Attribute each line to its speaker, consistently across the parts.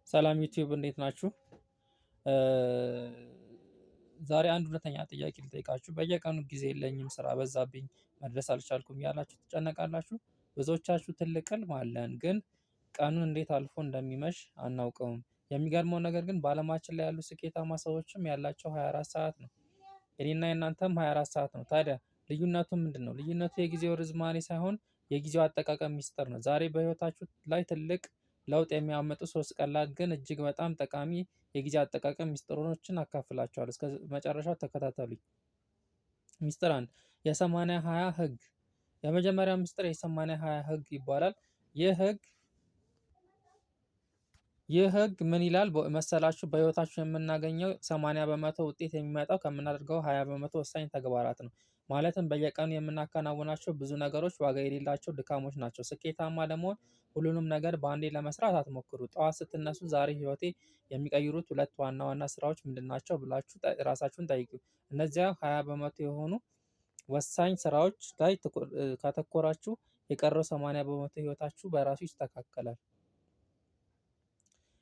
Speaker 1: ሰላም ዩቲዩብ፣ እንዴት ናችሁ? ዛሬ አንድ ሁለተኛ ጥያቄ ልጠይቃችሁ። በየቀኑ ጊዜ የለኝም፣ ስራ በዛብኝ፣ መድረስ አልቻልኩም ያላችሁ ትጨነቃላችሁ። ብዙዎቻችሁ ትልቅ ህልም አለን፣ ግን ቀኑን እንዴት አልፎ እንደሚመሽ አናውቀውም። የሚገርመው ነገር ግን በአለማችን ላይ ያሉ ስኬታማ ሰዎችም ያላቸው 24 ሰዓት ነው። የኔና የእናንተም 24 ሰዓት ነው። ታዲያ ልዩነቱ ምንድን ነው? ልዩነቱ የጊዜው ርዝማኔ ሳይሆን የጊዜው አጠቃቀም ሚስጥር ነው። ዛሬ በህይወታችሁ ላይ ትልቅ ለውጥ የሚያመጡ ሶስት ቀላል ግን እጅግ በጣም ጠቃሚ የጊዜ አጠቃቀም ሚስጥሮችን አካፍላችኋለሁ። እስከ መጨረሻው ተከታተሉኝ። ሚስጥር 1፣ የ80/20 ህግ። የመጀመሪያው ሚስጥር የ80/20 ህግ ይባላል። ይህ ህግ ምን ይላል መሰላችሁ? በህይወታችሁ የምናገኘው 80% ውጤት የሚመጣው ከምናደርገው 20% ወሳኝ ተግባራት ነው። ማለትም በየቀኑ የምናከናውናቸው ብዙ ነገሮች ዋጋ የሌላቸው ድካሞች ናቸው። ስኬታማ ለመሆን ሁሉንም ነገር በአንዴ ለመስራት አትሞክሩ። ጠዋት ስትነሱ "ዛሬ ህይወቴ የሚቀይሩት ሁለት ዋና ዋና ስራዎች ምንድናቸው?" ብላችሁ ራሳችሁን ጠይቁ። እነዚያ 20% የሆኑ ወሳኝ ስራዎች ላይ ካተኮራችሁ የቀረው 80% ህይወታችሁ በራሱ ይስተካከላል።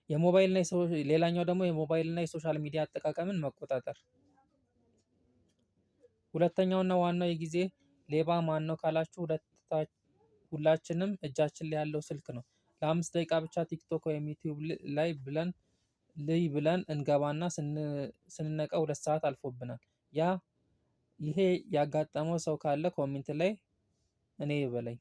Speaker 1: የሞባይልና ሌላኛው ደግሞ የሞባይልና የ social media አጠቃቀምን መቆጣጠር። ሁለተኛውና ዋናው የጊዜ ሌባ ማን ነው ካላችሁ ሁላችንም እጃችን ላይ ያለው ስልክ ነው። ለ5 ደቂቃ ብቻ ቲክቶክ ወይም ዩቲዩብ ላይ ብለን ልይ ብለን እንገባና ስንነቃ 2 ሰዓት አልፎብናል። ያ ይሄ ያጋጠመው ሰው ካለ comment ላይ እኔ ይበለኝ።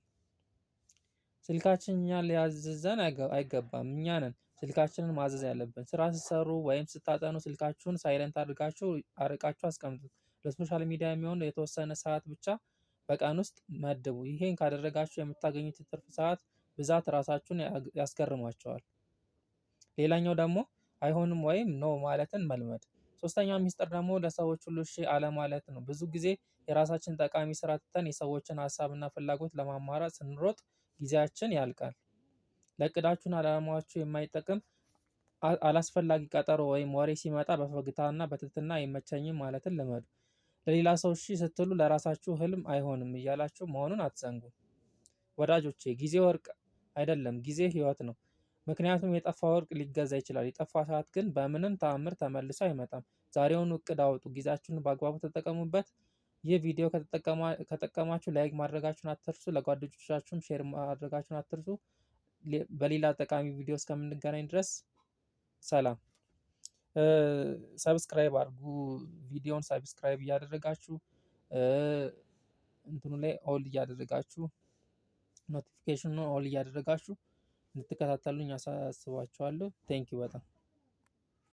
Speaker 1: ስልካችን እኛን ሊያዝዘን አይገባም። እኛ ነን ስልካችንን ማዘዝ ያለብን። ስራ ስትሰሩ ወይም ስታጠኑ ስልካችሁን silent አድርጋችሁ አርቃችሁ አስቀምጡት። ለ social media የሚሆን የተወሰነ ሰዓት ብቻ በቀን ውስጥ መድቡ። ይሄን ካደረጋችሁ የምታገኙት የትርፍ ሰዓት ብዛት ራሳችሁን ያስገርማችኋል። ሌላኛው ደግሞ አይሆንም ወይም no ማለትን መልመድ። ሶስተኛው ሚስጥር ደግሞ ለሰዎች ሁሉ እሺ አለማለት ነው። ብዙ ጊዜ የራሳችን ጠቃሚ ስራ ትተን የሰዎችን ሀሳብና ፍላጎት ለማሟላት ስንሮጥ ጊዜያችን ያልቃል። ለእቅዳችሁና ለዓላማችሁ የማይጠቅም አላስፈላጊ ቀጠሮ ወይም ወሬ ሲመጣ በፈገግታና በትህትና አይመቸኝም ማለትን ልመዱ። ለሌላ ሰው እሺ ስትሉ ለራሳችሁ ህልም አይሆንም እያላችሁ መሆኑን አትዘንጉ። ወዳጆቼ፣ ጊዜ ወርቅ አይደለም፣ ጊዜ ህይወት ነው። ምክንያቱም የጠፋ ወርቅ ሊገዛ ይችላል፣ የጠፋ ሰዓት ግን በምንም ተአምር ተመልሶ አይመጣም። ዛሬውኑ እቅድ አውጡ፣ ጊዜያችሁን በአግባቡ ተጠቀሙበት። ይህ ቪዲዮ ከጠቀማችሁ like ማድረጋችሁን አትርሱ። ለጓደኞቻችሁም share ማድረጋችሁን አትርሱ። በሌላ ጠቃሚ ቪዲዮ እስከምንገናኝ ድረስ ሰላም። Subscribe አድርጉ። ቪዲዮውን subscribe እያደረጋችሁ እንትኑ ላይ all እያደረጋችሁ፣ notification ኑን all እያደረጋችሁ እንድትከታተሉኝ አሳስባችኋለሁ። Thank you በጣም።